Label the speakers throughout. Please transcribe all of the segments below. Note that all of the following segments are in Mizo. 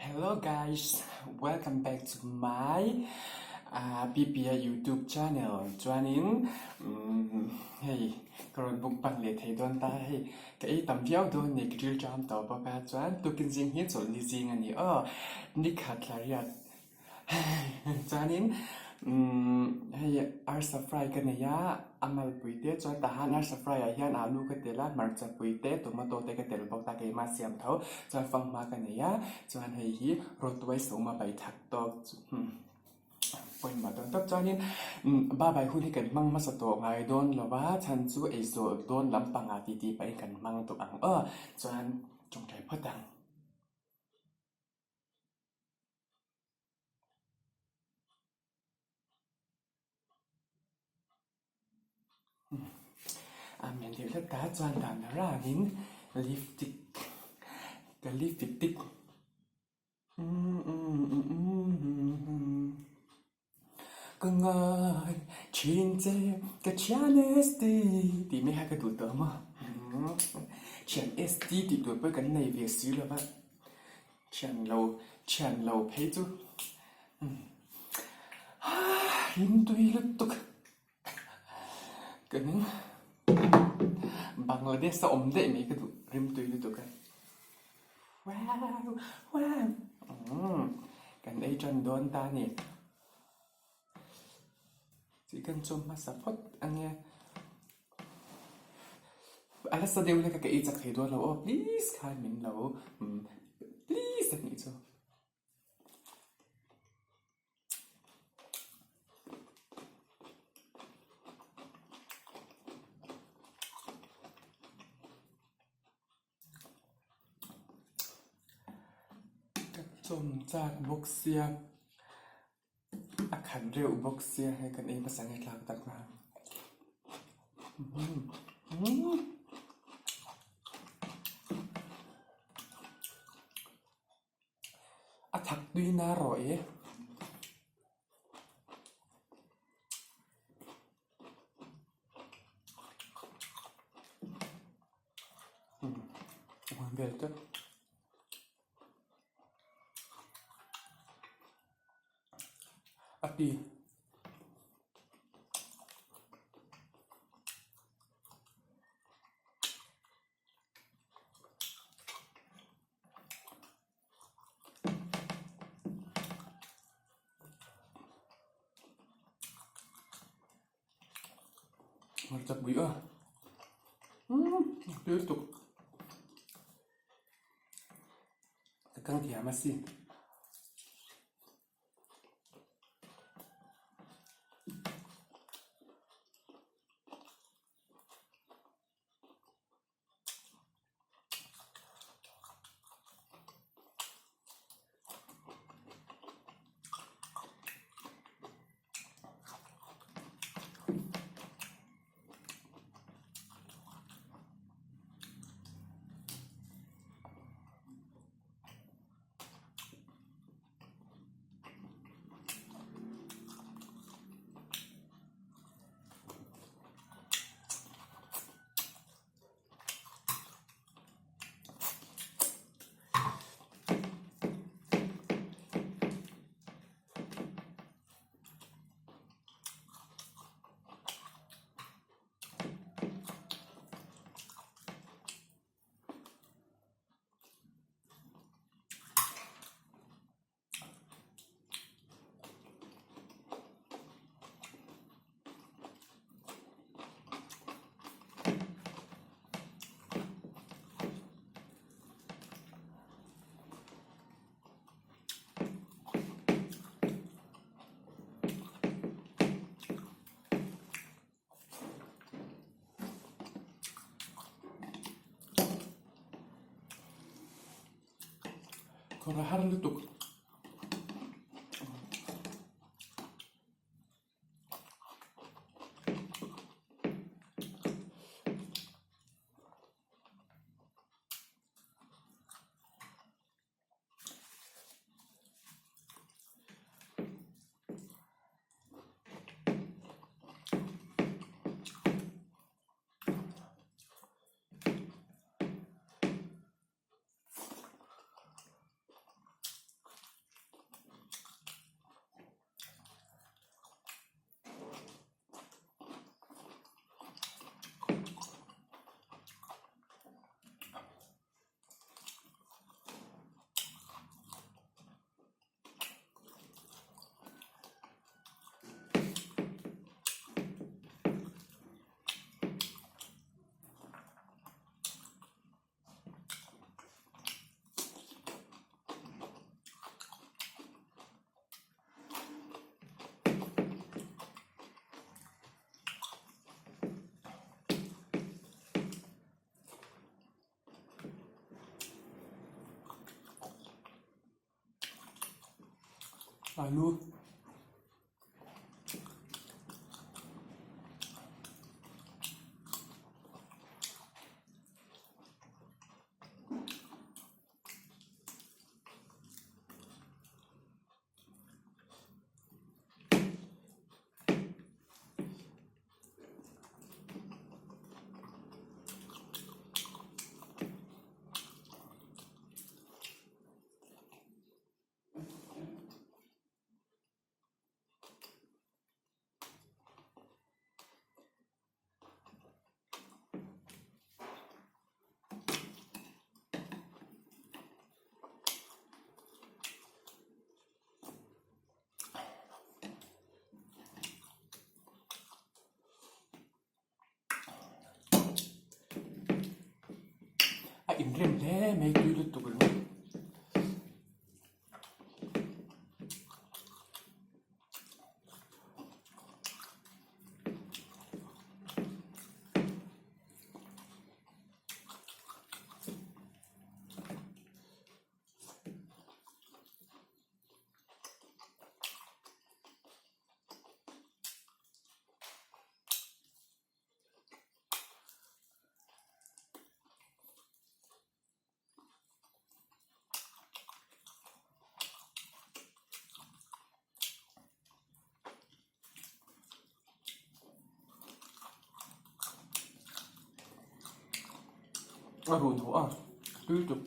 Speaker 1: Hello guys, welcome back to my PPA YouTube channel. Chuanin hei ka rawn mukbang leh thei dawn ta hei ka ei tam viau dawn ni ka ril ṭam tawh bawk a chuan tukin zing hi chawlhni zing a ni aw nikhat thla riat Chuanin hei arsa fry ka nei a, a malpui te chuan tahan arsa fry ah hian alu ka tel a, hmarcha pui te tomato te ka tel bawk a keimah siam tho chuan fanghma ka nei a, chuan hei hi rawtuai sawma bai thak tawk chu pawimawh dawn tawp chuanin babai hun hi kan hmang hmasa tawh ngai dawn lo va chhan chu eizawh dawn lampangah tih tih pahin kan hmang tawh ang aw chuan tawngtai phawt ang. Amen deuh hlek ta chuan dan ranin lipstick ka lipstick ka ngai thin che ka thian ST tih mai kha ka duh tawh maw thian ST tih tur pawh kan nei ve si lo va. Thian lo, thian lo phei chu hlim tui lutuk ka ning. Bangladesh a awm daih mai ka duh rim tui lutuk a. Wow! Wow! Kan ei tan dawn ta a ni. Chicken chu hmasa phawt a nia. A nasa deuh hlek a ka ei chak thei dawn lo aw please khan min lo please a nih chu. Ka chawm chak bawk sia a khat reuh bawk sia hei kan ei hmasa nge tlak tak a. A thak tui na rawh e. Vel te. A ti. Hmarcha pui a umm tui lutuk ka kang thiam asin. Khawr a har lutuk. Alu. A inrem hle mai tui lutuk ringawt. A run ho a tui lutuk.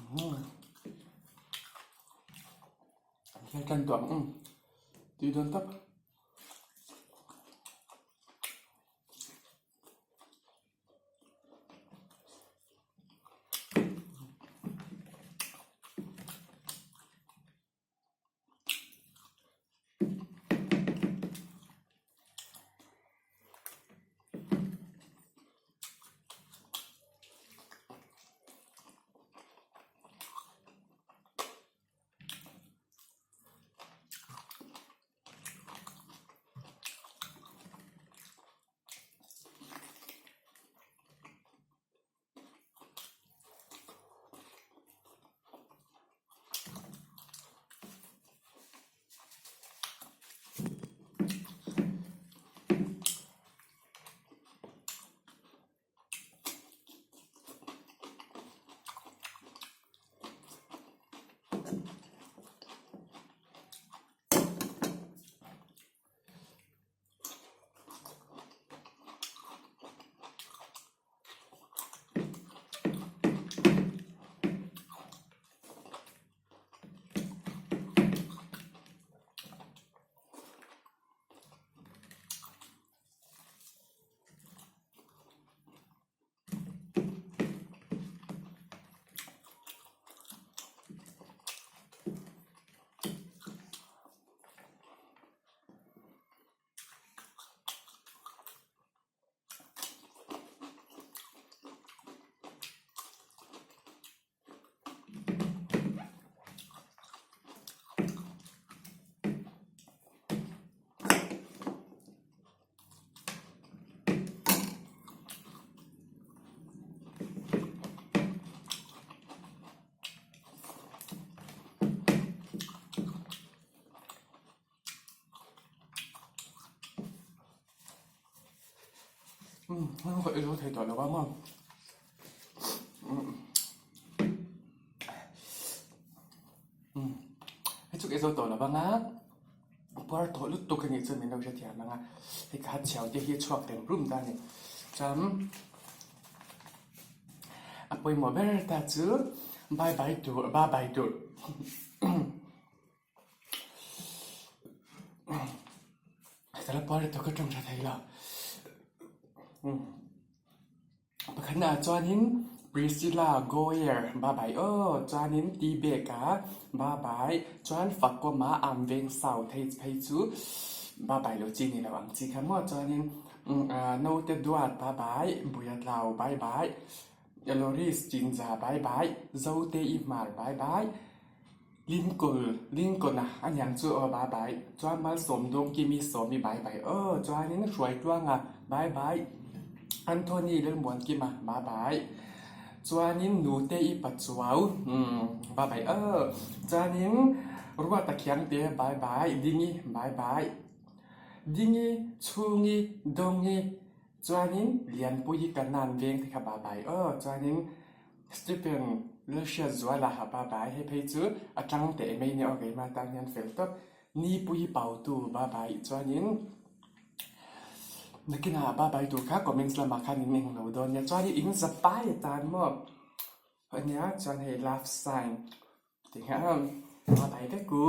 Speaker 1: Hian tan tawh ang tui dawn tawp. Umm ka ei zo thei tawh lo a maw umm umm hei chu ka ei zo tawh lo ang a puar tawh lutuk a nih chuan min lo hrethiam ang a hei ka chhiau te hi a chhuak rem rum ta a ni chuan a pawimawh ber ta chu bye bye tur bye bye tur. Ka la puar lutuk ka tawng tha thei lo. Pakhatna ah chuanin Priscilla Goyer bye bye aw chuanin T-Bag-a bye bye chuan Fakawma am veng sau thei phei chu bye bye lo chi ni lo ang chi kha maw chuanin Naute Duat bye bye Buiatlau bye bye Loris Chinza bye bye Zote i Hmar bye bye. Lincoln Lincoln a a niang chu aw bye bye chuan Malsawm Dawngkimi Sawmi bye bye aw chuanin Hruaitluanga bye bye Anthony Lalmuankima bye bye chuanin Nute-i Pachuau umm bye bye aw chuanin Ruata Khiangte bye bye Dingi bye bye Dingi Chhungi Dawngi chuanin Lianpuii Kanan veng te kha bye bye aw chuanin Stephen Lalhriat Zuala ha ba bai hei phei chu a tang teh mai nia aw keimah tan hian fel tawp Nipui Pautu ba bai chuanin nakinah ba bai tur kha comments lamah khan in eng lo dawn nia chuanin in zapai atan maw ania chuan hei love sign tih kha ba bai vek u.